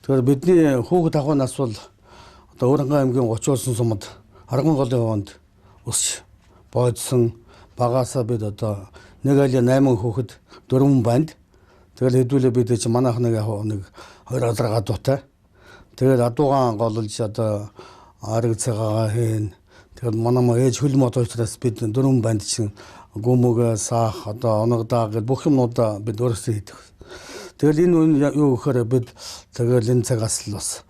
Тэгэхээр бидний хүүхэд ахуй нас бол одоо Өөрөнгөн аймгийн 30 улсын сумад Арган голын хаваанд өсч боодсон. Багаасаа бид одоо нэг айлын 8 хүүхэд 4 банд. Тэгэл хэдүүлээ бид чинь манайх нэг яг нэг 2 азар гадуутай. Тэгэл адуугаан гололж одоо ариг цагаагаа хийн. Тэгэл манай маа ээж хөл мод учраас бид 4 банд чинь гүмөг саах одоо оногдаа гэл бүх юмнуудаа бид өөрсдөө хийдэг. Тэгэл энэ үн юу гэхээр бид тэгэл энэ цагаас л бас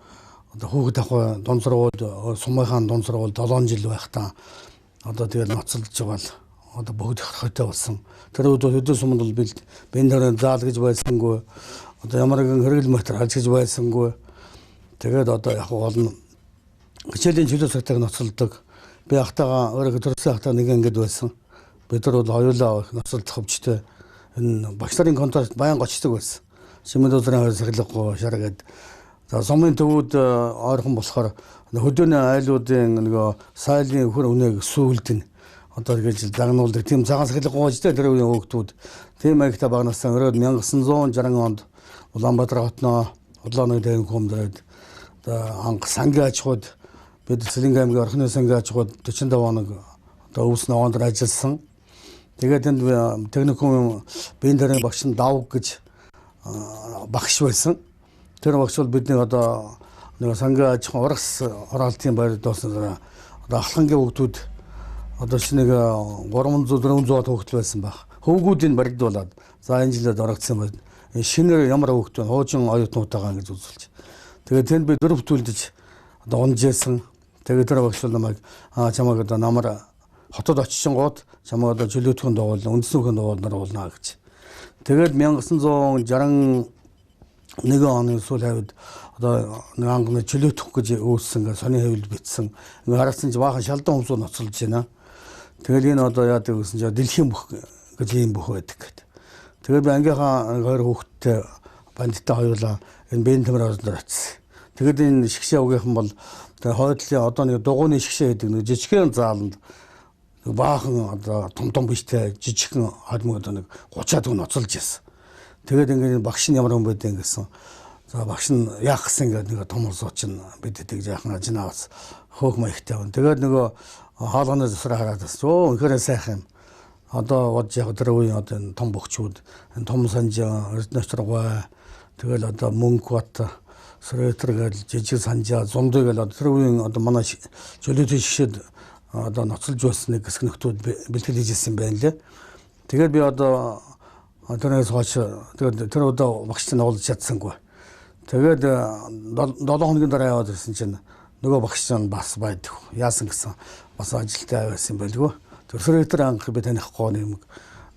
одоо хүүхэд ахуй дунд сургууль сумынхаа дунд сургууль 7 жил байхдаа одоо тэгэл ноцолж байгаа л одоо бүгд хорхойтой болсон. Тэр үед хөдөө суманд бол бид бендэрэн заал гэж байсангүй, одоо ямар нэгэн хэрэгэл материал гэж байсангүй. Тэгээд одоо яг гол нь хичээлийн чөлөө цагтаг ноцолдог. Би ахтайгаа өөрөөр төрсөн ахтаа нэг ангид байсан. Бид нар бол хоёулаа их ноцолдох өвчтэй. Энэ багш нарын контракт баян гочдог байсан. Шимэд өдрийн хоёр сахилгагүй шаргаад. За сумын төвүүд ойрхон болохоор хөдөөний айлуудын нөгөө сайлын хөр үнээг сүүлдэн одоо гэж загнуулдаг тийм цагаан сахилгагүй ажтай тэр үеийн хүүхдүүд тийм маягтай багнаасан өрөөд 1960 онд Улаанбаатар хотноо Улааны техникумд одоо анх сангийн аж ахуйд бид Цэцлэнг аймгийн Орхины сангийн аж ахуйд 45 хоног одоо өвс ногоон дээр ажилласан. Тэгээд тэнд техникумын биеийн төрийн багш нь Давг гэж багш байсан. Тэр багш бол бидний одоо нэг сангийн аж ахуйн урагс хороолтын байр доосон одоо ахлахангийн хүүхдүүд одоо чи нэг 300 400 хүүхд байсан байх. Хөвгүүдийг баригдуулаад за энэ жилд орогдсон байна. Шинээр ямар хүүхд вэ? Хуучин оюутнуудтайгаа ингэж үзүүлж. Тэгээд тэнд би дөрөв түлдэж одоо унжээсэн. Тэгээд тэр багш бол намайг чамайг одоо намар хотод очингууд чамайг одоо чөлөөтгөн дагуулна, үндэснүүхэн дагуулнаар уулна гэж. Тэгээд 1961 оны сүүл хавьд одоо нэг анги чөлөөтөх гэж үүссэн гэж сони хэвлэл бичсэн. Ингээ харагдсан чи баахан шалдан хүмүүсүүд ноцолж байна. Тэгэл энэ одоо яадаг гэсэн чи дэлхийн бүх гэж ийм бүх байдаг гэдэг. Тэгээд би ангийнхаа хоёр хүүхэдтэй бандтай хоёулаа энэ Бентэмэр ордоор очсон. Тэгээд энэ шигшээ угийнхан бол хойдлын одоо нэг дугуйны шигшээ гэдэг нэг жижигхэн зааланд баахан одоо том том биштэй жижигхэн холмог одоо нэг 30-аад хүн ноцолж байсан. Тэгээд ингээд багш нь ямар хүн байдیں гэсэн. За багш нь яах гэсэн ингээд нэг том улсууд чинь бид тэгж яахан ажнаа бас хөөх маягтай байна. Тэгээд нөгөө хаалганы засраа хараад бас өө үнэхээр сайхан юм. Одоо бодж яг тэр үеийн одоо энэ том бөхчүүд, энэ том санжаа, Эрдэнэчргой, тэгэл одоо Мөнхбат, Срэтер гэл жижиг санжаа, зундыг гэл одоо тэр үеийн одоо манай чөлөөтэй шигшээд одоо ноцолж байсан нэг хэсэг нөхдүүд бэлтгэл хийж ирсэн байна лээ. Тэгээд би одоо тэрнээс хойш тэгээд тэр удаа багш чинь уулзч чадсангүй. Тэгээд 7 хоногийн дараа яваад ирсэн чинь нөгөө багш чинь бас байдаг. Яасан гэсэн бас ажилтаа байсан байлгүй. Тэр Срэтер анх би танихгүй нэг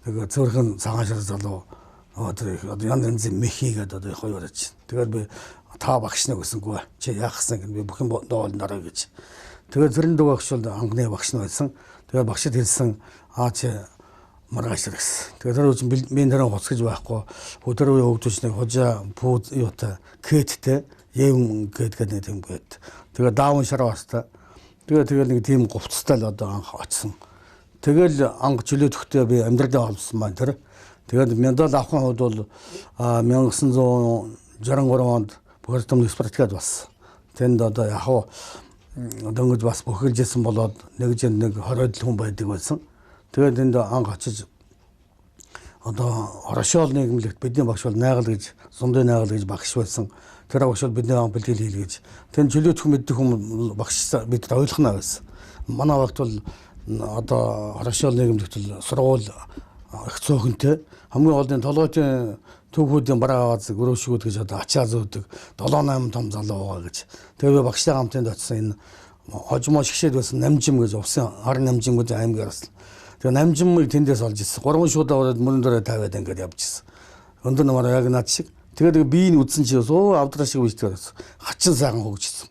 нэг цөөрхөн цагаан шар залуу нөгөө тэр одоо янз янзын мехигээд одоо хоёр чинь. Тэгээд би та багш нэг гэсэнгүй. Чи яах гэсэн би бүх юм доолнороо гэж. Тэгээд зэрэн дүү багш бол анхны багш нь байсан. Тэгээд багшид хэлсэн аа чи маргааш гэсэн. Тэгээд тэр үеийн би тэр хуц гэж байхгүй. Тэр үеийн хөгжүүлч нэг хужаа пүүз юутай кэттэй евэн кэт гэдэг нэг тийм кэт. Тэгээд даавн шар бастай. Тэгээд тэгэл нэг тийм говцтай л одоо анх очсон. Тэгэл анх чөлөөтөхтэй би амьдралаа холбосон маань тэр. Тэгээд медаль авахын хувьд бол 1963 онд Бухарестом спартакиад болсон. Тэнд одоо яг хуу дөнгөж бас бөхөлжсэн болоод нэг жинд нэг 20 хүн байдаг байсан. Тэгээд тэнд анх очиж одоо Хорошол нийгэмлэгт бидний багш бол Найгал гэж, Зундын Найгал гэж багш байсан. Тэр багш бол бидний анх бэлтгэл хийлгэж. Тэнд чөлөөтөх мэддэг хүн багш бид ойлгоно байсан. Манай багт бол одоо Хорошол нийгэмлэгт бол сургууль их цөөхөнтэй. Хамгийн гол нь толгойн түүхүүдийн бараа аваад өрөөшгүүд гэж одоо ачаа зөөдөг 7 8 том залуу байгаа гэж. Тэгээ би багштай хамтынд очсон энэ хожмоо шгшээд байсан Намжим гэж усын хар Намжим гэж аймгаар болсон. Тэгээ Намжимыг тэндээс олж ирсэн. 3 шуудаа ороод мөрөн дөрөө тавиад ингээд явж ирсэн. Өндөр намаар яг над шиг. Тэгээд биеийг үзсэн чи өө авдраа шиг үйждэг байсан. Хачин сайхан хөгжсөн.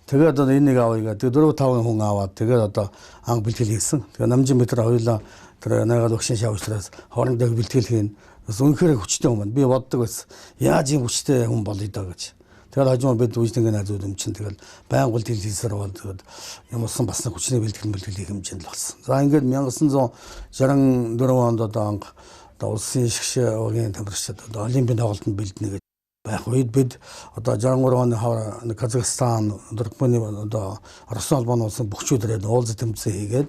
Тэгээд одоо энийг авъя гэдэг. Тэгээд 4 5 хүн аваад тэгээд одоо анх бэлтгэл хийсэн. Тэгээд Намжин бид нар хоёулаа тэр найгаал өгшин шав учраас хоорондоо бэлтгэл хийн. Бас үнэхээр хүчтэй хүн байна. Би боддог байсан. Яаж ийм хүчтэй хүн болъё даа гэж. Тэгээд хажуу бид үжнэгийн найзууд юм чинь тэгэл баян бэлтгэл хийсээр бол тэгээд ямарсан бас нэг хүчний бэлтгэл хийх хэмжээнд л болсон. За ингээд 1964 онд одоо анх одоо улсын шгшээ угийн тамирчид одоо олимпийн тоглолтод бэлдэнэ гэж байх үед бид одоо 63 оны хавар Казахстан, Туркмени одоо Оросын холбооны улсын бөхчүүд ирээд уулзалт тэмцээн хийгээд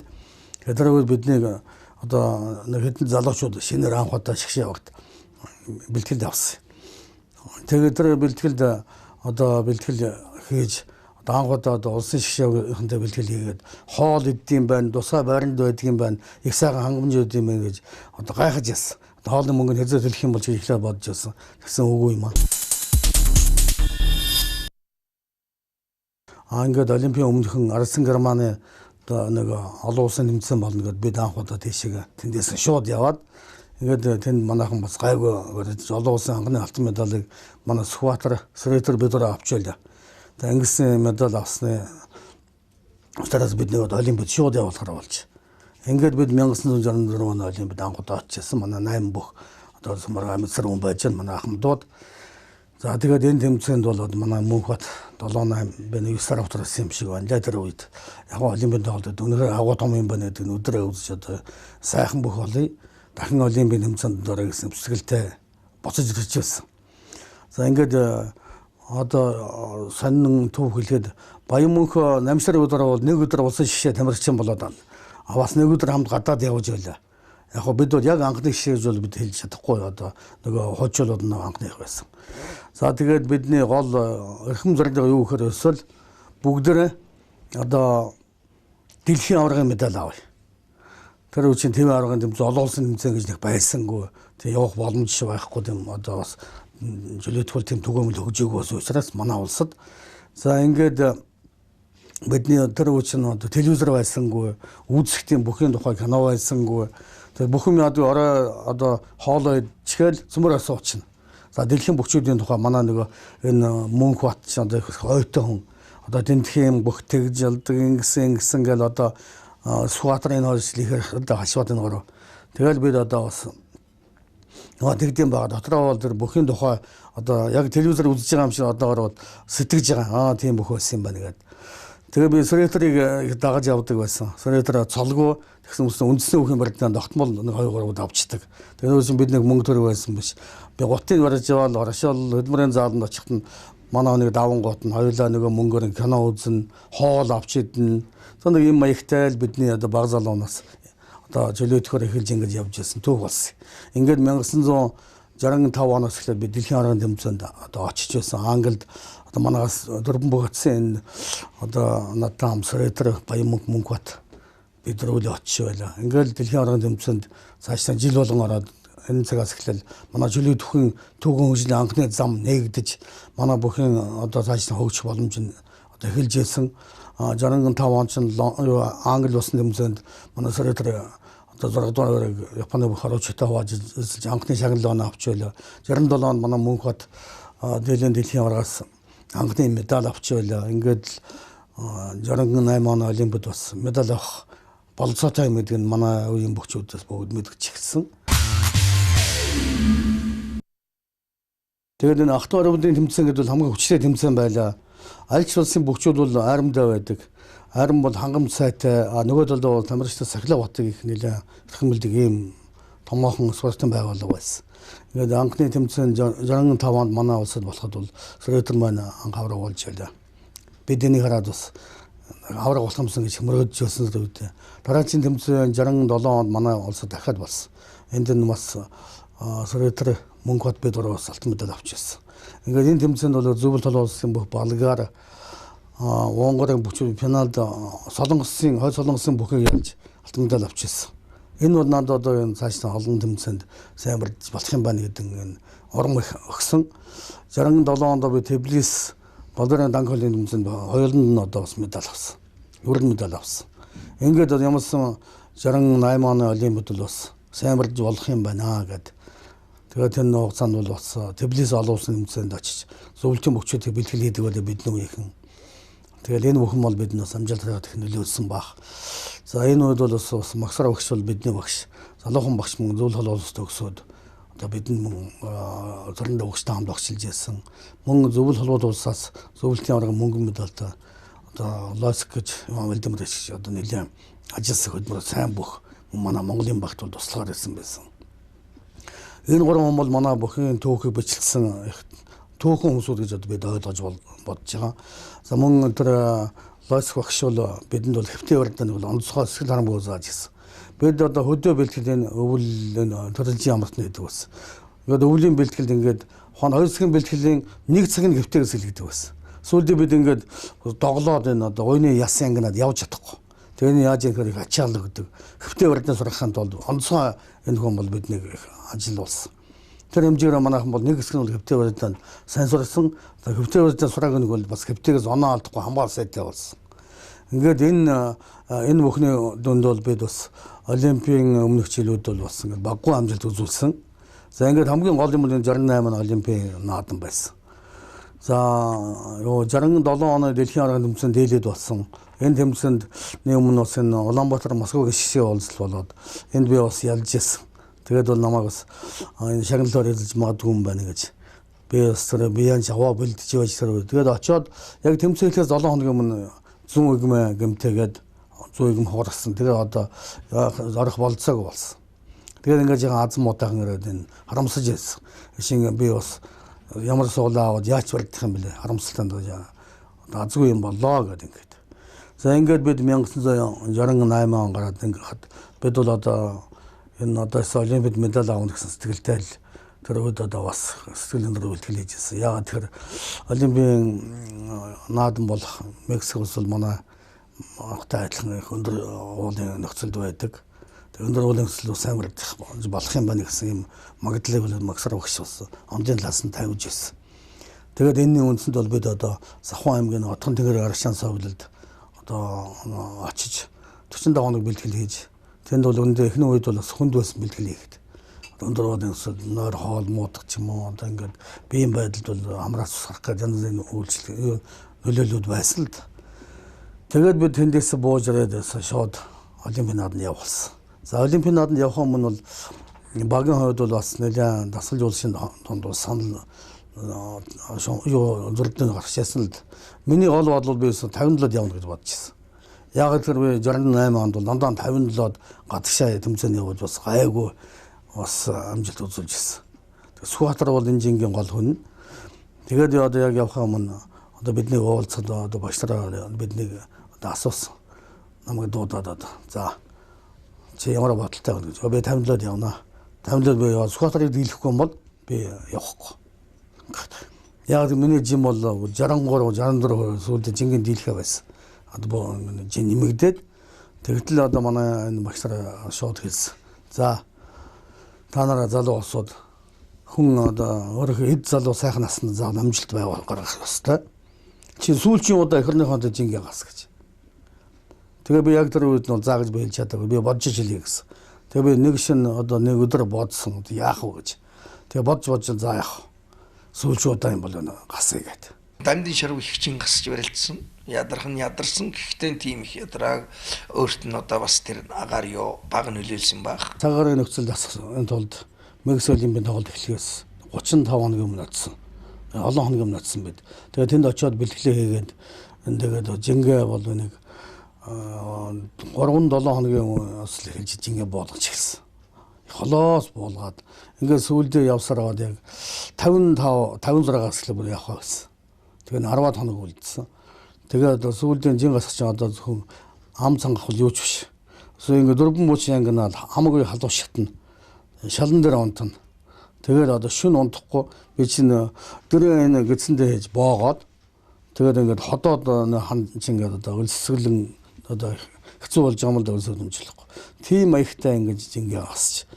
тэр үед биднийг одоо нэг хэдэн залуучууд шинээр анх удаа шгшээ багт бэлтгэлд авсан. Тэгээд тэр бэлтгэлд одоо бэлтгэл хийж одоо анх удаа одоо улсын шгшээгийнхэнтэй бэлтгэл хийгээд хоол иддэм байна, тусгай байранд байдаг юм байна, их сайхан хангамж өгд юм байна гэж одоо гайхаж ясан. Одоо хоолны мөнгө нь хэзээ төлөх юм бол гэж эхлээд бодож байсан. Тэгсэн үгүй юм аа. Ингээд олимпийн өмнөхөн Арсан Германы одоо нэг олон улсын тэмцээн болно гэдээ бид анх удаа тийшээ тэндээс шууд яваад ингээд тэнд манайхан бас гайгүй олон улсын анхны алтан медалийг манай Сүхбаатар, Сретер бид нар авч байлаа. Тэгээд ингэсэн медаль авсны учраас бид нэг олимпиад шууд явуулахар болж. Ингээд бид 1964 оны олимпиад анх удаа очижсэн. Манай 8 бүх одоо сумар амьсар хүн байж байна. Манай ахмадууд. За тэгээд энэ тэмцээнд бол манай Мөнхбат 7 8 би 9 сар автрасан юм шиг байна. Тэр үед яг олимпийн тоглолтод үнэхээр агуу том юм байна гэдэг нь өдрөө үзэж одоо сайхан бүх болъё. Дахин олимпийн тэмцээнд орё гэсэн сэтгэлтэй буцаж ирж байсан. За ингээд одоо сонин төв хэлгээд Баян Мөнх 8 сарын өдөр бол нэг өдөр улсын шишээ тамирчин болоод байна. А бас нэг өдөр хамт гадаад явж байлаа. Яг хөө бид бол яг анхны шишээ гэж бол бид хэлж чадахгүй одоо нөгөө хожуулууд нь анхных байсан. За тэгээд бидний гол эрхэм зорилго юу гэхээр өсвөл бүгдээрээ одоо дэлхийн аваргын медаль авъя. Тэр үеийн тивэн аваргын тэмцээн олон улсын тэмцээн гэж нэг байсангүй. Тэг явах боломж байхгүй тийм одоо бас чөлөөтгөл тийм түгээмэл хөгжөөгүй байсан учраас манай улсад за ингээд бидний тэр үеийн одоо телевизэр байсангүй, үзэх тийм бүхийн тухай кино байсангүй. Тэгээд бүх юм яадаг орой одоо хоолоо идчихэл цөмөр асуучна. За дэлхийн бөхчүүдийн тухай манай нөгөө энэ Мөнхбат ч одоо их ойтой хүн одоо тентхийн бүх тэгж ялдаг ингэсэн ингэсэн гэл одоо Сүхбаатарын энэ хоёр ихээр одоо хашваад энэ гурав. Тэгэл бид одоо бас нөгөө тэгдэм байгаа. Дотроо бол тэр бүхийн тухай одоо яг телевизээр үзэж байгаа юм шиг одоогор бол сэтгэж байгаа. Аа тийм бүх байсан юм байна гэдэг. Тэгээ би Сретерийг дагаж явдаг байсан. Сретер цолгүй тэгсэн үсэн үндэсний хүүхийн барилдаанд тогтмол нэг 2 3 авчдаг. Тэгээ нөөс бид нэг мөнгө төр байсан биш. Би гутыг барьж яваал Оршол хөдөлмөрийн зааланд очиход нь манай нэг давангуут нь хоёулаа нөгөө мөнгөөр кино үзнэ, хоол авч идэнэ. Тэр нэг юм маягтай л бидний одоо баг залуунаас одоо чөлөөтөхөр эхэлж ингэж явж байсан түүх болсон. Ингээд 1965 оноос эхлээд би дэлхийн аваргын тэмцээнд одоо очиж байсан. Англид одоо манаас дөрвөн богцсон энэ одоо надтай хам Сретер Баян Мөнх Мөнхбат бид дөрвөлөө очиж байлаа. Ингээд дэлхийн аваргын тэмцээнд цаашдаа жил болгон ороод энэ цагаас эхлээл манай чөлөөтөхийн түүхэн хөгжлийн анхны зам нээгдэж манай бүхэн одоо цаашдаа хөгжих боломж нь одоо эхэлж ирсэн. 65 он чинь Англи улсын тэмцээнд манай Сретер одоо 6 дугаар өрөөг Японы бүх харуучтай хувааж эзэлж анхны шагналыг авч байлаа. 67 онд манай Мөнхбат дэлхийн аваргаас анхны медаль авч байлаа. Ингээд 68 оны олимпиад бас медаль авах бололцоотой юм гэдэг нь манай үеийн бөхчүүдээс бүгд мэдгэж эхэлсэн. Тэгээд энэ ахлах баримтын тэмцээн гэдэг бол хамгийн хүчтэй тэмцээн байлаа. Аль ч улсын бөхчүүд бол армдаа байдаг. Арм бол хангамж сайтай, нөгөө талд бол тамирчдад сахилга батыг их нэлээ эрхэмлдэг ийм томоохон спортын байгууллага байсан. Ингээд анхны тэмцээн 65 онд манай улсад болоход бол Сретер маань анх авраг болж байлаа. Бид энийг хараад бас авраг болох юмсан гэж мөрөөдөж байсан үед дараагийн тэмцээн 67 онд манай улсад дахиад болсон. Энд нь бас Сретер Мөнхбат бид гурав бас алтан медаль авч ирсэн. Ингээд энэ тэмцээнд бол зөвлөлт толгой улсын бүх Болгар, Унгарын бүчүүд финалд Солонгосын, хойд Солонгосын бүхийг ялж алтан медаль авч ирсэн. Энэ бол надад одоо энэ цаашдаа олон тэмцээнд сайн барьж болох юм байна гэдэг энэ урам их өгсөн. 67 онд би Тбилис Болгарын данколын тэмцээнд хоёуланд нь одоо бас медаль авсан. Бүрэн медаль авсан. Ингээд ямарсан 68 оны олимпиад бол бас сайн барьж болох юм байна гэд. Тэгээд тэр хугацаанд бол бас Тбилис олон улсын тэмцээнд очиж зөвлөлийн бөхчүүдийг бэлтгэл хийдэг байлаа бидний үеийнхэн. Тэгэл энэ бүхэн бол бидний бас амжилт гаргах нөлөөлсөн бах. За энэ үед бол бас Магсар багш бол бидний багш. Залуухан багш мөн зөвлөл холбоос төгсөөд одоо бидний мөн зөрөндөө багштай хамт багшилж байсан. Мөн зөвлөл холбоот улсаас зөвлөлийн арга мөнгөн медальтай одоо Лоск гэж Валдимир гэж одоо нэлээд ажилласан хөдөлмөр сайн бүх манай Монголын багт бол туслахаар ирсэн байсан. Энэ гурван хүн бол манай бүхэн түүхийг бичлсэн их түүхэн хүмүүсүүд гэж одоо бид ойлгож бодож байгаа. За мөн тэр Лоск багш бол бидэнд бол хэвтийн барилдааны бол онцгой сэтгэл харамгүй зааж ирсэн. Бид одоо хөдөө бэлтгэлийн өвөл энэ төрөлжийн амралтны гэдэг байсан. Ингээд өвлийн бэлтгэлд ингээд хон хоёр цагийн бэлтгэлийн нэг цаг нь хэвтээгээс хэлэгдэг байсан. Сүүлдээ бид ингээд доглоод энэ одоо уйны яс ангинад явж чадахгүй. Тэгээ энэ яаж юм их ачаал өгдөг. Хэвтээ барилдаа сурахын тулд онцгой энэ хүн бол биднийг их ажил болсон. Тэр хэмжээгээр манайхан бол нэг хэсэг нь бол хэвтээ барилдаанд сайн сурсан. Хэвтээ барилдаа сурааг нэг бол бас хэвтээгээс оноо алдахгүй хамгаал сайтай болсон. Ингээд энэ бүхний дүнд бол бид бас олимпийн өмнөх жилүүд бол бас ингээд баггүй амжилт үзүүлсэн. За ингээд хамгийн гол юм бол 68 он олимпийн наадам байсан. За 67 оны дэлхийн арган тэмцээнд дээлээд болсон. Энэ тэмцээнд нэг өмнө бас энэ Улаанбаатар Москвагийн шишээ уулзалт болоод энд би бас ялж ирсэн. Тэгээд бол намайг бас энэ шагналаар эзэлж магадгүй юм байна гэж би бас тэр биян аваа бэлдэж байж тэр. Тэгээд очиод яг тэмцээн эхлэхээс 7 хоногийн өмнө зүүн игмэ гэмтээгээд зүүн игм хугарсан. Тэгээд одоо орох болцоог болсон. Тэгээд ингээд жаахан азан муутайхан ирээд энэ харамсаж байсан. Шинэ би бас ямар суулаа аваад яаж баригдах юм бэлээ харамсалтай одоо азгүй юм боллоо гэдэг ингээд. За ингээд бид 1968 он гараад ингээд бид бол одоо энэ одоо олимпиад медаль авах гэсэн сэтгэлтэй л тэр үед одоо бас сэтгэл өндөр бэлтгэл хийж байсан. Яагаад тэгэхээр олимпийн наадам болох Мексик улс бол манай хоттой адилхан их өндөр уулын нөхцөлд байдаг. Өндөр уулын нөхцөл сайн баригдах болох юм байна гэсэн юм магадлалыг бол Магсар багш бас онлын талаас нь тавьж ирсэн. Тэгээд энэний үндсэнд бол бид одоо Сахуун аймгийн Отхон тэнгэр аршаан совлолд одоо очиж 45 хоног бэлтгэл хийж тэнд бол өндөө эхний үед бол бас хүнд байсан бэлтгэл хийхэд өндөр уулын нөхцөл нойр хоол муудах ч юм уу одоо ингээд биеийн байдалд бол амраас гарах гэж янз бүрийн үйлчлэл нөлөөллүүд байсан л да. Тэгээд бид тэндээс бууж ирээд шууд олимпийн нааданд явуулсан. За олимпийн нааданд явах өмнө бол багийн хувьд бол бас нэлээд дасгал жуулчдын дунд бол санал юу зөрөлдөнд гарч ирсэн л. Миний гол бодол би 57-д явна гэж бодож ирсэн. Яг тэр би 68 онд бол дандаа 57-д гадагшаа тэмцээнд явж бас гайгүй бас амжилт үзүүлж ирсэн. Сүхбаатар бол энэ жингийн гол хүн. Тэгээд одоо яг явах өмнө одоо бидний уулзахад одоо багш нар биднийг одоо асуусан. Намайг дуудаад одоо за чи ямар бодолтой байна гэж. Би 57-д явна. 57-д би яваа Сүхбаатарыг дийлэхгүй юм бол би явахгүй. Яг миний жим бол 63 64 сүүлдээ жингийн дийлэхэ байсан. Одоо жин нэмэгдээд тэгтэл одоо манай энэ багш нар шууд хэлсэн. За та нараа залуу улсууд хүн одоо өөрийнхөө эд залуу сайхан насанд заавал амжилт байгуул гаргах ёстой. Чи сүүлчийн удаа эх орныхоо жингээ гас гэж. Тэгээ би яг тэр үед нь заа гэж би хэлж чадаагүй. Би бодож хэлье гэсэн. Тэгээ би нэг шин одоо нэг өдөр бодсон яах вэ гэж. Тэгээ бодож заа яах. Сүүлчийн удаа юм бол гасъя гэд. Дамдын шарв их чин гасч барилдсан. Ядарх нь ядарсан. Гэхдээ тийм их ядрааг өөрт нь одоо бас тэр агаар ёо баг нөлөөлсөн байх. Цагаарын нөхцөлд асахын тулд Мексик олимпийн тоглолт эхлэхээс 35 хоногийн өмнө очсон. Олон хоногийн өмнө очсон бид. Тэгээ тэнд очиод бэлтгэлээ хийгээд тэгээд жингээ бол нэг 3-7 хоногийн өмнө бас эхэлж жингээ буулгаж эхэлсэн. Холоос буулгаад ингээд сүүлдээ явсаар аваад яг 55 56-аас л бүр явах байсан. Тэгээ 10-аад хоног үлдсэн. Тэгээд сүүлдээ жин гасах чинь одоо зөвхөн ам цангах бол юу ч биш. Эсвэл ингээд дөрвөн бууч янгинаад хамаагүй халуун шатна. Шалан дээр унтана. Тэгээд одоо шүн унтахгүй би чинь дөрөв энэ гидсэндээ хийж боогоод тэгээд ингээд ходоод хан чинь ингээд одоо өлсгөлэн одоо хэцүү болж байгаа юм л да өлсөд өмчлөхгүй. Тийм маягтай ингээд жингээ гасч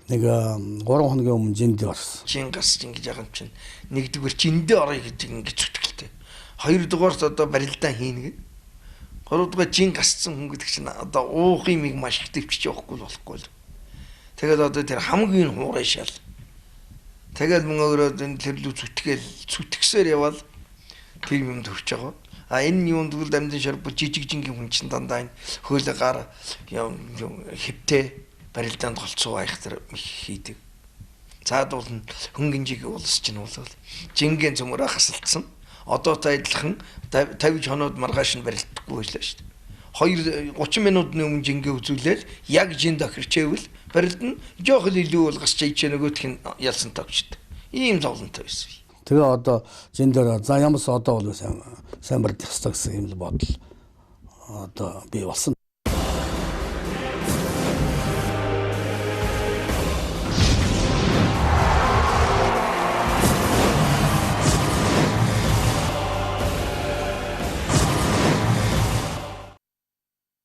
нэг 3 хоногийн өмнө жинд орсон. Жин гасч ингэж яах юм чинь нэгдүгээр жиндээ орё гэж ингэж зүтгэлтэй. Хоёрдугаарт одоо барилдаа хийнэ гэд. Гуравдугаар жин гасцсан хүн гэдэг чинь одоо уух юмыг маш их дэвчиж явахгүй болохгүй л. Тэгээд одоо тэр хамгийн хуурай шал. Тэгээд мөн өөрөө энэ тэрлүү зүтгээл зүтгэсээр явбал тэр юм төрж байгаа. А энэ юунд гэвэл Дамдын шар бол жижиг жингийн хүн чинь дандаа энэ хөөлө гар хэвтэй барилдаанд голцоо аях тэр хийдэг. Цаад бол хөнгөнжиг улс чинь бол жингийн цөмөрөө хасалтсан. Одоотой адилхан 50 хоноод маргааш нь барилдахгүй байлаа шүү дээ. 2 30 минутны өмнө жингээ үзүүлээл яг жин тохирчээвэл барилдна. Жоох л илүү бол гасч ичээ нөгөөх нь ялсан тавчдаг. Ийм зовлонтой байсан. Тэгээ одоо жин дээр за ямарс одоо бол сайн барилдах ёстой гэсэн юм л бодол одоо бий болсон.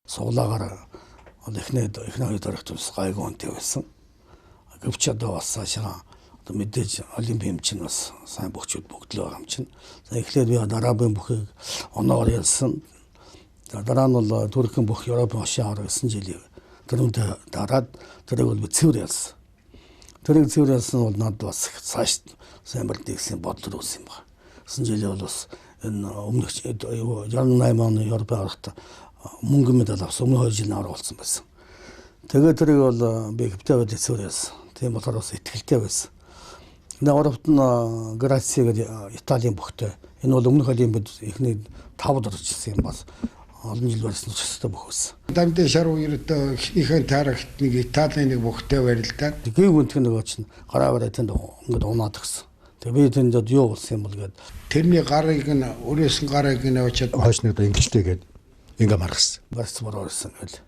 Суулаагаар бол эхний хоёр дарагт бас гайгүй үнэтэй байсан. Гэвч одоо бас цаашаа одоо мэдээж олимпийн чинь бас сайн бөхчүүд бүгд л байгаа юм чинь. За эхлээд би арабын бүхийг оноогоор ялсан. За дараа нь бол Туркийн бүх Европын хошин авраг 9 жилийн тэрүүнтэй дараад тэрийг бол би цэвэр ялсан. Тэрийг цэвэр ялсан бол надад бас цааш сайн барилдана гэсэн бодол үүссэн юм байна. 9 жилийн бол бас энэ өмнөх 68 оны Европын аврагт мөнгөн медаль авсан. Өмнө 2 жилийн авраг болсон байсан. Тэгээд тэрийг бол би хэвтэй байдал цэвэр ялсан. Тийм болохоор бас итгэлтэй байсан. Гуравт нь Граци гэдэг Италийн бөхтэй. Энэ бол өмнөх олимпиад эхний 5-д орж ирсэн юм бас олон жил барьсан төстэй бөх байсан. Дамдын шар үерт эхнийхээ таарагт нэг Италийн нэг бөхтэй барилдаад Гэв гүнтэх нөгөө чинь гараа барай тэнд ингээд унаад гисэн. Тэгээ би тэнд юу болсон юм бол гээд тэрний гарыг нь өрөөсөн гарыг нь авчиад хойш нэг ингэлтэй гээд ингээ маргасан. Барьц бороо ирсэн гэл.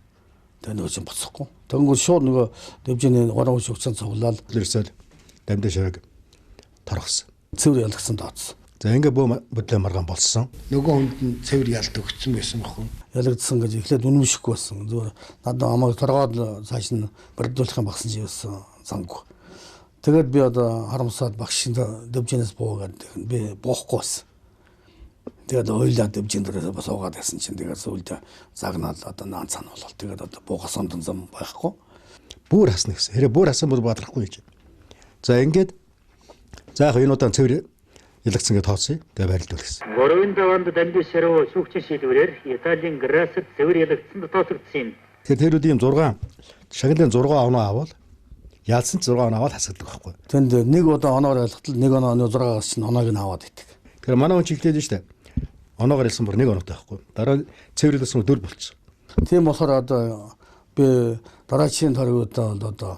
Тэгээ нөгөө чинь буцахгүй. Тэгэнгүүт шууд нөгөө дэвжээний 3 шүгцэн цуглаал ерөөсөө Дамдын шарыг торгосон. Цэвэр ялгсан тооцсон. За ингээ бөө бодлоо маргаан болсон. Нөгөө хүнд нь цэвэр ялт өгсөн байсан байхгүй. Ялагдсан гэж эхлээд үнэмшихгүй байсан. Зүгээр надад амаг торгоод цааш нь барилдуулах юм багсан чи байсан замгүй. Тэгээд би одоо харамсаад багш дэвжээс буугаад би буухгүй байсан. Тэгээд уйлаа дэвжин дээрээ бас суугаад байсан чинь тэгээд сүүлдээ загнаал одоо наан цан болол. Тэгээд одоо буугаас онтон зам байхгүй. Бүр хасна гэсэн. Хэрэг бүр хасан бол бадрахгүй гэж. За ингээд за яг энэ удаа цэвэр ялагдсан гэж тооцъё. Тэгээ барилдуул гэсэн. 3 даваанд Дамдын шаруу шүүгчийн шийдвэрээр Италийн Грацид цэвэр ялагдсанд тооцогдсон юм. Тэгэхээр тэр үед ийм 6 шагналын 6 оноо авал ялсан ч 6 оноо авал хасагдаг байхгүй. Тэнд нэг удаа оноор ялгтал нэг оноо 6-аас чинь оноог нь аваад итэг. Тэгэхээр манай хүн чиглээд нь шүү дээ. Оноогоор ялсан бүр нэг оноотой байхгүй. Дараа цэвэр ялсан 4 болчихсон. Тийм болохоор одоо би дараачийн торгуудаа бол одоо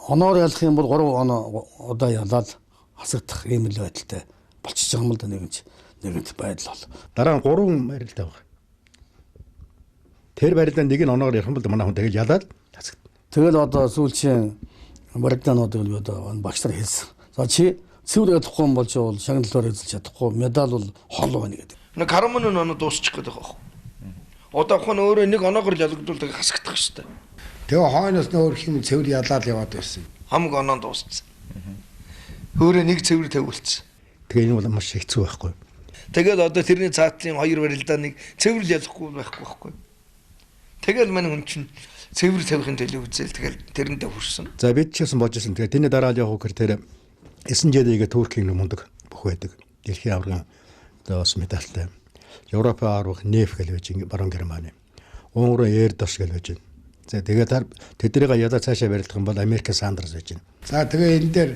оноор ялах юм бол 3 оноо удаа ялаад хасагдах ийм л байдалтай болчихж байгаа юм л да нэгэнт байдал бол. Дараа нь 3 барилдаа байгаа. Тэр барилдаа нэг нь оноогоор ярих юм бол манай хүн тэгэл ялаад хасагдана. Тэгэл одоо сүүлчийн барилдаануудыг би одоо багш нар хэлсэн. За чи цэвэр ялахгүй юм бол чи бол шагналаар эзэлж чадахгүй медаль бол хол байна гэдэг. Нэг кармын оноо дуусчих гээд байгаа байхгүй. Одоо хон өөрөө нэг оноогоор ялагдвал тэг хасагдах шүү дээ. Тэгээ хойноос нөөр хэм цэвэр ялаад яваад байсан. Хамаг оноо дуусчихсан. Өөрөө нэг цэвэр тавиулсан. Тэгээ энэ бол маш хэцүү байхгүй. Тэгэл одоо тэрний цаатлын хоёр барилдаа нэг цэвэр ялахгүй байхгүй байхгүй. Тэгэл манай хүн чинь цэвэр тавихын төлөө үзэл тэгэл тэрэндээ хүрсэн. За бид ч гэсэн бодож ирсэн. Тэгээ тэрний дараа л явах гэхээр тэр 9 жилийн Туркийн мундаг бүх байдаг. Дэлхийн аваргын одоо бас медальтай. Европын аварга Неф гэж байж баруун Германы. Унгарын Эрдош гэж байж. За тэгээд тэднийг ядаа цаашаа барилдах юм бол Америк Сандерс байж байна. За тэгээ энэ дээр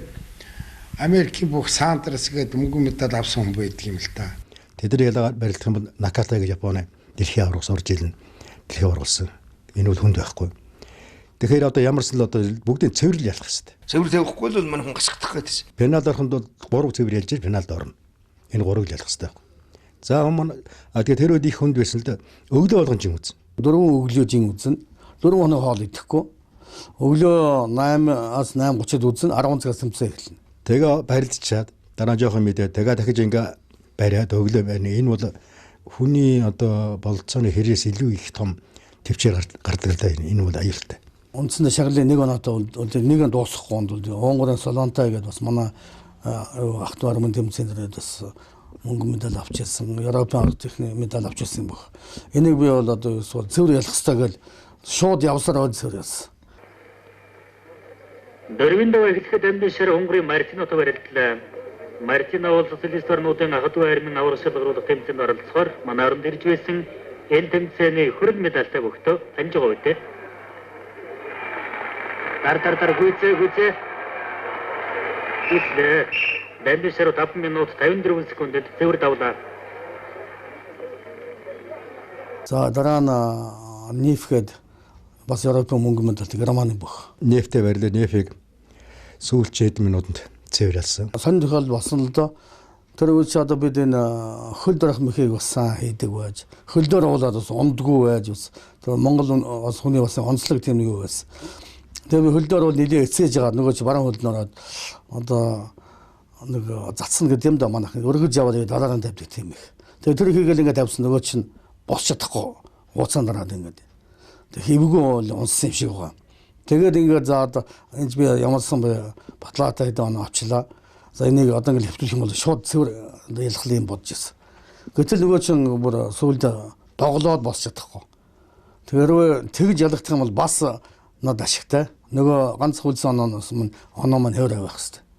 Америкийн бүх Сандерс гэдэг мөнгөн медаль авсан хүн байдаг юм л та. Тэдний ялаа барилдах юм бол Наката гэж Японы дэлхийн аварга сурж илэн дэлхийн аварга болсон. Энэ бол хүнд байхгүй. Тэгэхээр одоо ямарсан л одоо бүгдийг цэвэрлэл ялах хэрэгтэй. Цэвэр тавихгүй л бол манай хүн гасгадах гэдсэн. Финалд ороход бол 3 цэвэр ялж финалд орно. Энэ 3-ыг л ялах хэрэгтэй. За өмнө тэгээ тэр үед их хүнд байсан л да. Өглөө болгон жин үзэн. 4 өглөө жин үзэн. 4 хоног хоол идэхгүй. Өглөө 8-аас 8:30-д үзэн 10 цагаас тэмцээн эхэлнэ. Тэгээ барилдчаад дараа нь жоохон мэдээ тэгээ дахиж ингээ бариад өглөө байна. Энэ бол хүний одоо бололцооны хэрээс илүү их том төвчээр гардаг л да. Энэ бол аюултай. Үндсэндээ шагналын нэг оноотой бол нэг нь дуусахгүй онд бол Унгарын Солонтай гэдээ бас манай ах トゥ армын тэмцээн дээр бас мөнгө медаль авч ирсэн, Европын арга техникийн медаль авч ирсэн бүх. Энийг би бол одоо цэвэр ялах хэрэгтэй гэж шууд явсаар од цэвэр ялсан. Дөрвийн даваа эхлэхэд Дамдын шар Унгарын Мартинотой барилдлаа. Мартина бол социалист орнуудын ах トゥ армийн аварга шалгаруулах тэмцээнд оролцохоор манай оронд ирж байсан энэ тэмцээний хөрөл медальтай бөхтөө таньж байгаа үедээ. Дар дар дар гүйцээ гүйцээ. Гүйцлээ. Дамбишар 5 минут 54 секундэд цэвэр давлаа. За дараа нь Ниф гээд бас Европын мөнгө медальтай Германы бөх. Нефтэй барилаа. Нефийг сүүлчийн хэд минутанд цэвэр ялсан. Сонин тохиолдол болсон л доо. Тэр үе чи одоо бид энэ хөл дорох мөхийг бас сан хийдэг байж, хөл дөр уулаад бас ундгүй байж бас тэр Монгол бас хүний бас онцлог тийм нэг юу байсан. Тэгээ би хөл дөр уул нэлээ эцээж байгаа нөгөө чи баруун хөлд ороод одоо нэг затсан гэдэг юм да манайх өргөж яваад дараа нь тавьдаг тийм их. Тэгээ тэр хийгээл ингээд тавьсан нөгөө чинь босч чадахгүй ууцаан дараад ингээд тэг хэвгүй унссан юм шиг байгаа. Тэгээд ингээд за одоо энэ би ямарсан бэ батлаатай хэдэн оноо авчлаа. За энийг одоо ингээд хэвтүүлэх юм бол шууд цэвэр ялах юм бодож ирсэн. Гэтэл нөгөө чинь бүр сүүлд доглоод босч чадахгүй. Тэрвээ тэгж ялагдах юм бол бас над ашигтай. Нөгөө ганц хөлсөн ононоос мань оноо маань хэвээр авах хэвээр.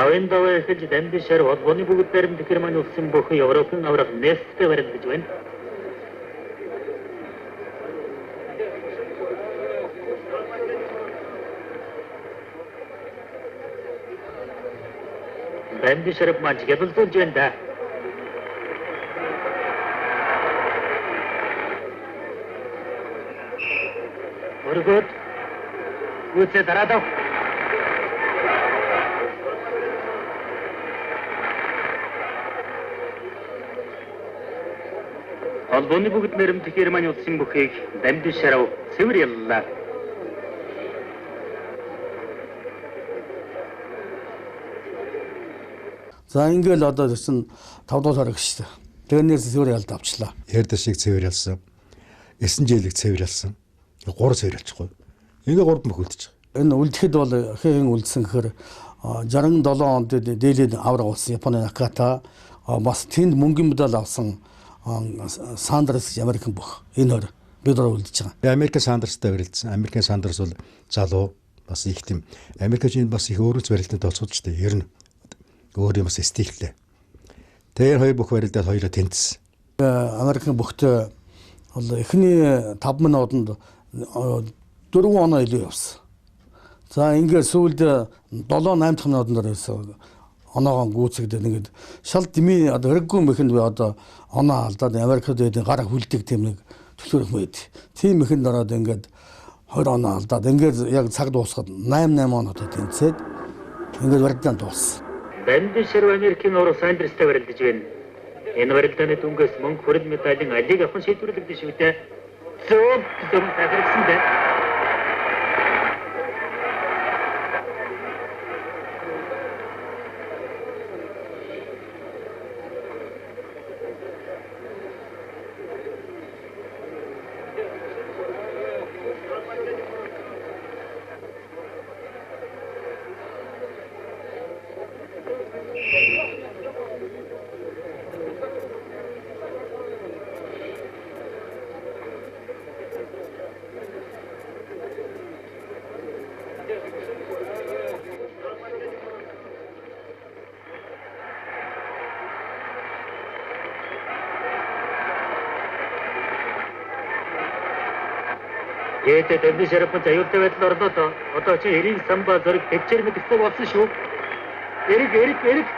Авын даваа эхэлж Дамбишар холбооны бүгд баримт Германы улсын бүхэн Европын аварга Нефттэй баримтж байна. Дамбишар маань гялалзуулж байна да. Өргөд гүйцээ дараадав. Холбооны бүгд нэрмдэх Германы улсын бүхийг Дамбишарав цэвэр яллаа. За ингээл одоо чинь 5 дугаар хориг шүү дээ. Тэрнээс цэвэр ялд авчлаа. Эрдэшийг цэвэр ялсан. 9 жилиг цэвэр ялсан. 3 цэвэр ялчихгүй. Ингээ 3 мөх үлдчих. Энэ үлдэхэд бол хэн үлдсэн гэхээр 67 онд дээлээд авраг болсон Японы Наката бас тэнд мөнгөн медаль авсан Сандерс гэж Америкэн бөх. Энэ хоёр бид нар үлдэж байгаа. Америк Сандерстай барилдсан. Америкийн Сандерс бол залуу бас их тийм Америкийн бас их өөрөц барилтанд тооцоолж штэ. Ер нь өөр юм бас стилтэй. Тэр хоёр бүх барилдаад хоёроо тэнцсэн. Америкийн бөхтэй бол эхний 5 минутанд 4 оноо илүү явсан. За ингээд сүүлд 7 8 дахь минутанд ерөөсөө оноогоо гүйцэгдээд ингээд шал дэмий одоо хэрэггүй мэхэнд би одоо оноо алдаад Америкт байдаг гар хүлдэг тийм нэг төлөөрөх мэд. Тийм мэхэнд ороод ингээд 20 оноо алдаад ингээд яг цаг дуусгаад 8 8 оноотой тэнцээд ингээд барилдаан дууссан. Дамбишар Америкийн аварга Сандерстай барилдаж байна. Энэ барилдааны дүнгээс мөнгө хүрэл медалийн алийг авах шийдвэрлэгдэн шүү дээ. Зөв зөв тахирсан дээ. Ээдээ Дамбишар хүн аюултай байдал орлоо доо. Одоо чи эрийн самба зориг төвчээр мэддэг болсон шүү. Эрэг эрэг эрэг.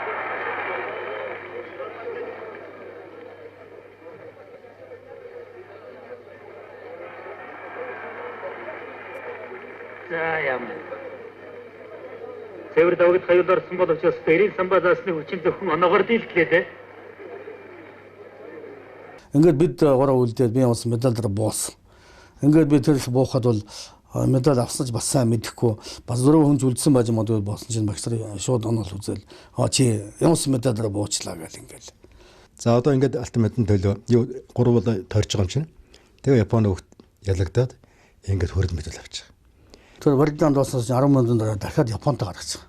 За ям. Цэвэр давгд хаюул орсон боловч эрийн самба заасны хүчин зөвхөн оноогоор дийлдлээ дээ. Ингээд бид гурав үлдээд би бас медаль дээр буусан. Ингээд би тэр их буухад бол медаль авсан ч бас сайн мэдэхгүй бас дөрөв хүн үлдсэн байж магадгүй болсон чинь багш нар шууд оноол үзэл а чи ямарс медаль дээр буучлаа гэл ингээл. За одоо ингээд алтан медалийн төлөө юу гурав бол тойрч байгаа юм чинь. Тэгээ Японы хүүхд ялагдаад ингээд хөрөл медаль авчих. Тэр барилдаан дууссан чинь 10 минутын дараа дахиад Японтой гаргачих.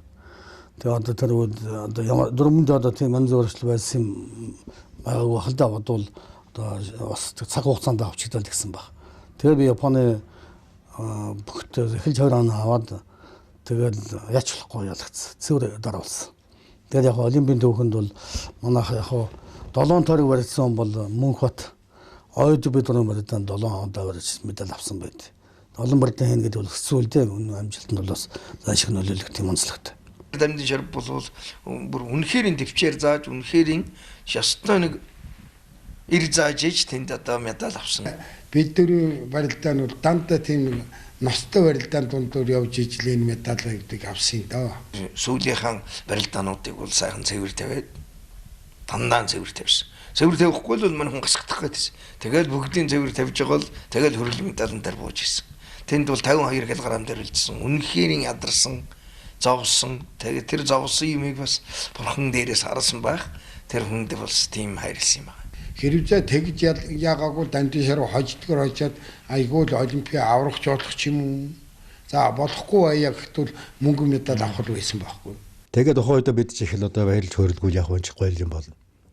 Тэгээ одоо тэр үед одоо ямар дөрмөнд одоо тийм янз өөрчлөлт байсан юм байгаагүй хэл да бодвол одоо бас цаг хугацаанд авчигдал гэсэн баг. Тэгээ би Японы Бүгд эхэлж 20 оноо аваад тэгэл яач болохгүй ялгцсан. Цэвэр даруулсан. Тэгээд яг олимпийн түүхэнд бол манайх яг 7 тойрог барьсан бол Мөнхбат ойд бид нар барьдан 7 удаа барьж медаль авсан байд. Олон барьдан хийнэ гэдэг бол хэцүү л дээ. Үнэн амжилтанд бол бас зан шиг нөлөөлөх тийм онцлогтой. Дамдын шарв бол бүр үнэхээр төвчээр зааж үнэхээр ёстой нэг ир зааж ээж тэнд одоо медаль авсан. Бидний барилдаан бол дандаа тийм ностой барилдаан дундуур явж ижил энэ медалийг авсан доо. Сүүлийнхаа барилдаануудыг бол сайхан цэвэр тавиад дандаа цэвэр тавьсан. Цэвэр тавихгүй бол мань хүн гасгах гэдсэн. Тэгэл бүгдийн цэвэр тавьж байгаа бол тэгэл хөрөл медаль дээр бууж исэн. Тэнд бол 52 кг дээр үлдсэн. Үнэхээр ядарсан, зовсон. Тэгээд тэр зовсон юмыг бас бурхан дээрээс харсан байх. Тэр хүнд бас тийм хайрлсан юм байна. Хэрвээ тэгж яагаагүй Дамдын шарв хождгоор хожоод айгүй л олимпийн аврах болох ч юм уу. За болохгүй байя гэхтвэл мөнгө медаль авах л байсан байхгүй. Тэгээд тухайн үед бид ч их л одоо баярлж хөөрөлгүй яг унчихгүй юм бол.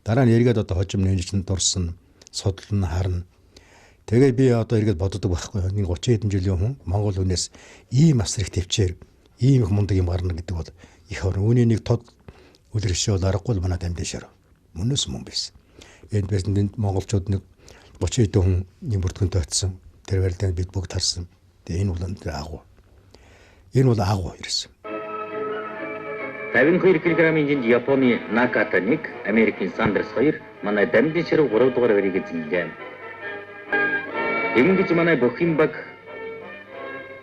Дараа нь эргээд одоо хожим нэнж чинь дурсан, судлан харна. Тэгээд би одоо эргээд боддог байхгүй. Нэг 30 хэдэн жилийн хүн Монгол хүнээс ийм асар их төвчээр ийм их мундаг юм гарна гэдэг бол их орон. Үүний нэг тод үлршээ бол аргагүй л манай Дамдын шарв. Мөнөөс мөн байсан. Энд байсан энд монголчууд нэг 30 хэдэн хүн нэг бүртгэнтэй очсон. Тэр барилдаанд бид бүгд харсан. Тэгээ энэ бол агуу. Энэ бол агуу ирсэн. 52 кг-ийн жинд Японы Наката 1, Америкийн Сандерс 2, манай Дамдын шарв 3 дугаар байрыг эзэллээ. Ингэж манай Бохин баг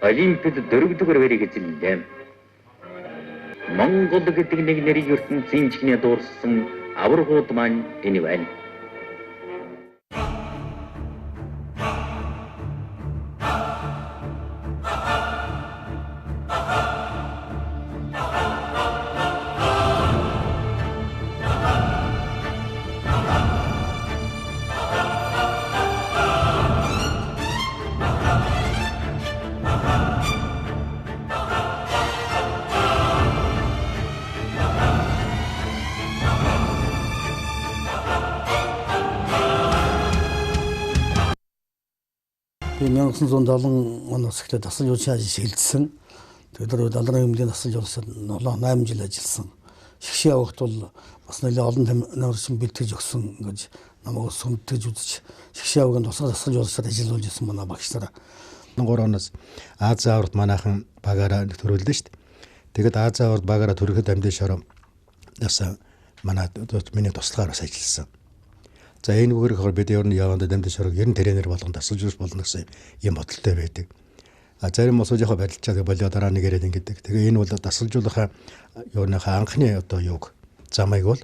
Олимпиад 4 дугаар байрыг эзэллээ. Монгол гэдэг нэг нэрийг ертөнцийн чихнээ дуурсан аваргууд маань энэ байна. Би 1970 оноос эхлээд дасгал жуулчийн ажил шилжсэн. Тэгээд тэр 76 эмнэлгийн дасгал жуулчид 7 8 жил ажилласан. Шигшээ явахт бол бас нэлээд олон тамирчин бэлтгэж өгсөн гэж намайг сүмтгэж үзэж шигшээ явахын тусгай дасгал жуулчдад ажиллуулж исэн манай багш нар. 3 оноос Азийн аваргад манайхан багаараа төрүүлдэ шүү дээ. Тэгээд Азийн аваргад багаараа төрөхөд Дамдын шарв бас манай миний туслахаар бас ажилласан. За энэ үгээр бид ер нь явандаа Дамдын шарвыг ер нь тренер болгон дасгалжуулах болно гэсэн юм бодолтой байдаг. А зарим улсууд яг барилчаад болио дараа нэг яриад ингэдэг. Тэгээ энэ бол дасгалжуулахаа юуныхаа анхны одоо юуг замыг бол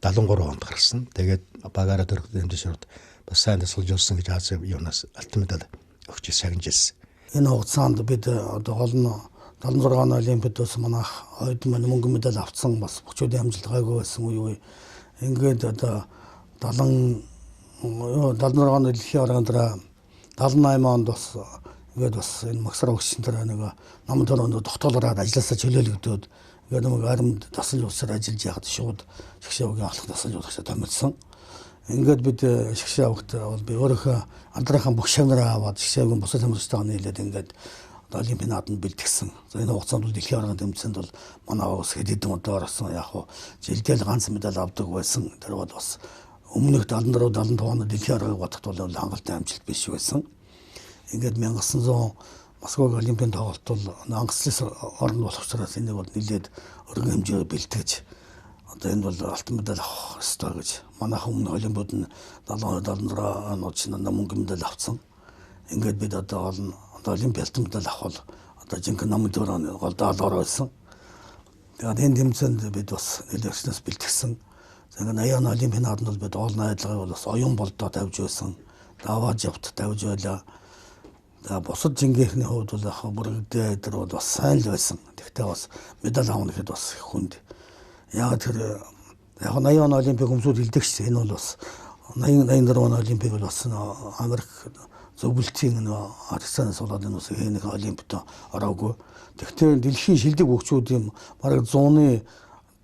73 онд гаргасан. Тэгээд багаараа төрөх Дамдын шарвд бас сайн дасгалжуулсан гэж Азийн юунаас алтан медаль өгч сагнажсэн. Энэ хугацаанд бид одоо гол нь 76 оны олимпиад бас манайх ойд маань мөнгө медаль авсан бас бүчүүдийн амжилт гайгүй байсан үе. Ингээд одоо 76 оны дэлхийн аваргын дараа 78 онд бас ингээд бас энэ Магсар өгсөн дараа нэг нам төрөнд тогтоолоор ажилласаа чөлөөлөгдөөд ингээд нэг аримд дасгал жуулчдаар ажиллаж яхад шууд шигшээ авгийн алах дасгал жуулагчдад томилсон. Ингээд бид шигшээ авагт бол би өөрийнхөө алдрынхаа бүх шавнараа аваад шигшээ авгийн бусад тамирчдаа нийлээд ингээд одоо олимпийн нааданд бэлтгэсэн. За энэ хугацаанд бол дэлхийн аваргын тэмцээнд бол манай бас хэд хэдэн удаа орсон. Яг хуу жилдээ л ганц медаль авдаг байсан. Тэр бол бас өмнөх 74 75 онд дэлхийн аваргыг бодоход бол хангалттай амжилт биш байсан. Ингээд 1900 Москваг олимпийн тоглолт бол ангаслаас орно болох учраас энийг бол нэлээд өргөн хэмжээгээр бэлтгэж одоо энэ бол алтан медаль авах ёстой гэж манайхан өмнө олимпиад нь 72 76 онууд чинь мөнгө медаль авсан. Ингээд бид одоо гол нь одоо олимпийн алтан медаль авах бол одоо жинхэнэ намын төрөний гол даалгавар байсан. Тэгээд энэ тэмцээнд бид бас нэлээд өснөөс бэлтгэсэн. Тэгээд 80 оны олимпийн нааданд бол бид гол найдлагыг бол бас оюун болдоо тавьж байсан. Даваа жавт тавьж байлаа. За бусад жингийнхний хувьд бол яг бүрэгдээ тэр бол бас сайн л байсан. Тэгтээ бас медаль авах гэхэд бас их хүнд. Яг тэр яг 80 оны олимпик өмсүүд хэлдэг шээ. Энэ бол бас 80 84 оны олимпик бол бас Америк зөвлөлтийн нөө харьцаанаас болоод энэ бас нэг олимпиад ороогүй. Тэгтээ дэлхийн шилдэг бөхчүүд юм бараг 100-ны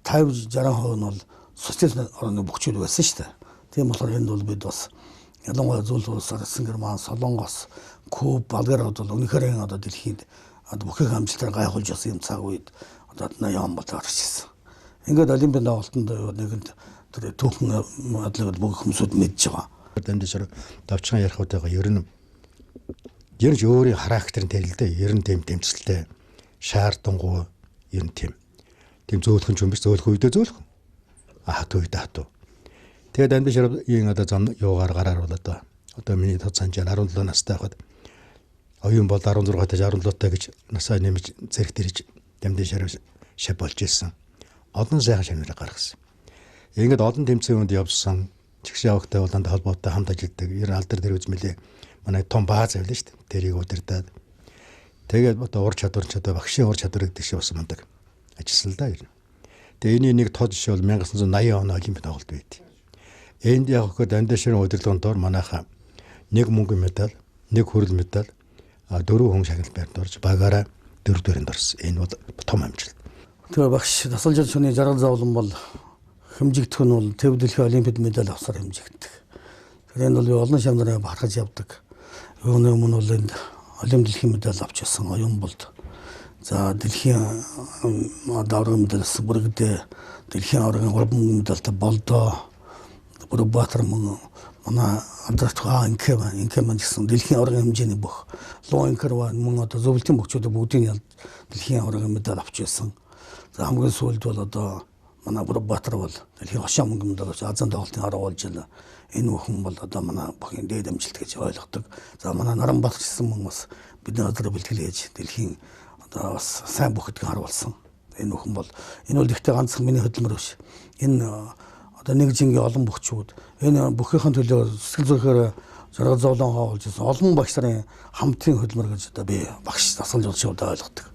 50 60% нь бол социалист орны бөхчүүд байсан шүү дээ. Тийм болохоор энд бол бид бас ялангуяа зүйл улс Арсан Герман, Солонгос, Куб, Болгар бол үнэхээр одоо дэлхийд одоо бүхий амжилтаар гайхуулж явсан юм цаг үед одоо 80 он бол гарч ирсэн. Ингээд олимпийн тоглолтод нэгэнд тэр түүхэн адлыг бүх хүмүүсүүд мэдж байгаа. Дамдашар давчхан ярих үтэйгээ ер нь ер нь өөрийн характер нь тэр л дээ. Ер нь тийм тэмцэлтэй, шаардангуй ер нь тийм. Тийм зөөлхөн ч юм биш, зөөлхөн үедээ зөөлхөн. Хатуу үедээ хатуу. Тэгээд Дамдашарын одоо зам юугаар гараар бол одоо миний тод санаж 17 настай байхад оюун бол 16 таж 17 таа гэж насаа нэмж зэрэг дэрж Дамдашар шав болж исэн. Олон сайхан шавнарыг гаргасан. Ингээд олон тэмцээн үнд явсан. Чигш явагтай бол дандаа холбоотой хамт ажилладаг. Ер нь алдар дээр үзмэлээ. Манай том бааз авлаа шүү дээ. Тэрийг удирдаад. Тэгээд одоо ур чадвар ч одоо багшийн ур чадвар гэдэг шиг бас мундаг ажилласан л да ер нь. Тэгээ энэний нэг тод жишээ бол 1980 оны олимпийн тоглолт байд. Энд яг хөө Дамдашарын удирдлагын дор манайхаа нэг мөнгөн медаль, нэг хүрэл медаль, дөрвөн хүн шагнал байранд орж багаараа дөрөвдүгээр орсон. Энэ бол том амжилт. Тэгээ багш дасгалжуулагч хүний жаргал зовлон бол хэмжигдэх нь бол төв дэлхийн олимпиад медаль авсаар хэмжигддэг. Тэгэхээр энэ бол би олон шам нарын бахархаж явдаг. Юуны өмнө бол энд олимп дэлхийн медаль авч явсан оюун болд. За дэлхийн аваргын медаль авсан бүрэгдээ дэлхийн аваргын 3 мөнгө медальтай болдоо. Бүрэг Баатар мөн манай Андрат Инкэмэн гэсэн дэлхийн аваргын хэмжээний бүх Луу Инкэр мөн одоо зөвлөлтийн бөгчүүдийг бүгдийг дэлхийн аваргын медаль авч байсан. За хамгийн сүүлд бол одоо манай Бүрэг Баатар бол дэлхийн хошоо мөнгө медаль авч Азийн тоглолтын арга болж байна. Энэ бүхэн бол одоо манай бүхийн дээд амжилт гэж ойлгодог. За манай Наранбаатар гэсэн мөн бас бидний газар бэлтгэл хийж дэлхийн одоо бас сайн бүхэдг харуулсан. Энэ бүхэн бол энэ бол ихтэй ганцхан миний хөдөлмөр биш. Энэ одоо нэг жингийн олон бөхчүүд энэ бүхийнхэн төлөө сэтгэл зүрэхээр жаргал зовлон хоолж ирсэн олон багш нарын хамтын хөдөлмөр гэж одоо би багш дасгалжуулагч удаа ойлгодог.